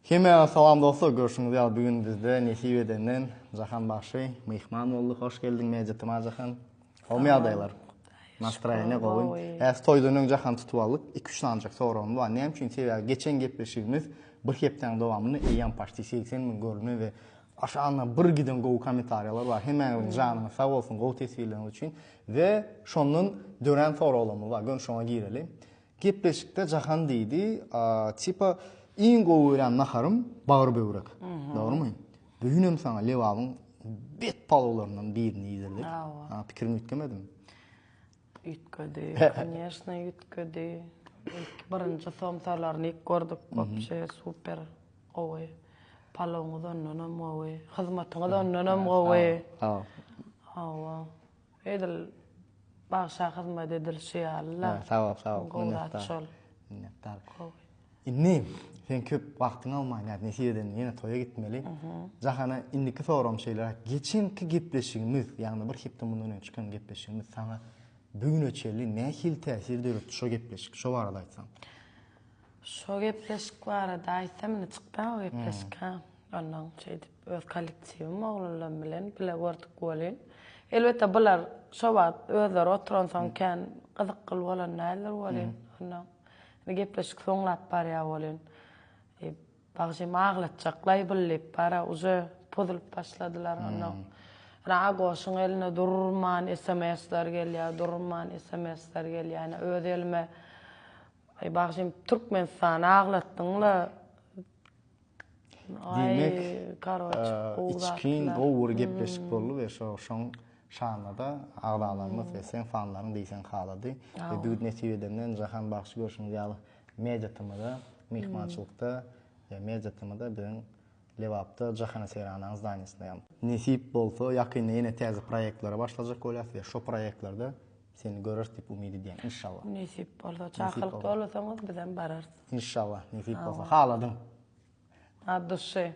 Hemmäňize salam dostlar, görşüňiz ýaly bu gün bizde nesip edenden Jahan bagşy myhman boldy. Hoş geldiň Media TM-a Jahan. Gowmy ýagdaýlar? Nastroýeniýa gowy. Häzir toýdan öň Jahany tutup aldyk. 2-3 sanjak soragym bar. Näme üçin? Sebäbi geçen gepleşigimiz bir hepdäniň dowamynda eýýäm paçti 80 müň görülme we aşagynda bir giden gowy kommentariýalar bar. Hemmäňiziň janyňyz sag bolsun gowy teswirleriňiz üçin we şondan dörän soraglarymyz bar. Göni şoňa gireli. Gepleşikde Jahan diýdi, tipa iň gowy görýän naharym bagyr böwrek. Dogrumy? Bu günem saňa Lebabyň bet palawlaryndan birini iýdirdik. Ha, pikiriň üýtgemedimi? Üýtgedi, koneşno üýtgedi. Ilk birinji somsalaryny ilk gördük, wapşe super gowy. Palawyňyz ondanam gowy, hyzmatyňyz ondanam gowy. Hawa. Edil bagşa hyzmat edilişi ýaly-la. Sag bol, sag bol. Gowy zat şol. Minnetdar. Gowy. Indi sen köp wagtyňy almaýyn, nädip nesip edende ýene toýa gitmeli. Jahana indiki soragym şeýleräk. Geçenki gepleşigimiz, ýagny bir hepde mundan öň çykan gepleşigimiz saňa bu güne çenli nähili täsir döretdi şo gepleşik? Şo barada aýtsaň. Şo gepleşik barada aýtsam, indi çykdy o gepleşik ha. Ondan şeýdip öz kollektiwim oglanlarym bilen bile gördük welin. Elbetde bular şo wagt özleri oturansoň kän gyzykly bolan däldir welin. Ondan indi gepleşik soňlap barýar welin. E, bagşym aglatjaklaý bul diýip bara uje pozulyp başladylar ondan. Ragoşyň eline durman SMS-ler gelýär, durman SMS-ler gelýär. Ýa öz elime Aý bagşym Türkmenistany aglatdyňla. Diýmek, içgin gowy bir gepleşik boldy we şo şoň şanyna-da agzalarymyz we seň fanlaryň diýseň halady. We bu gün nesip edenden Jahan bagşy görşüňiz ýaly Media TM-da myhmançylykda we Media TM-da biziň Lebapda Jahana Seýranaň zdaniýasynda ýaly. Nesip bolsa ýakynda ýene täze proýektlere başlajak bolýas we şo proýektlerde seni göreris diýip umyt edýän inşallah. Nesip bolsa çakylyk ýollasaňyz bizem bararys. Inşallah nesip bolsa haladyň. At duşy.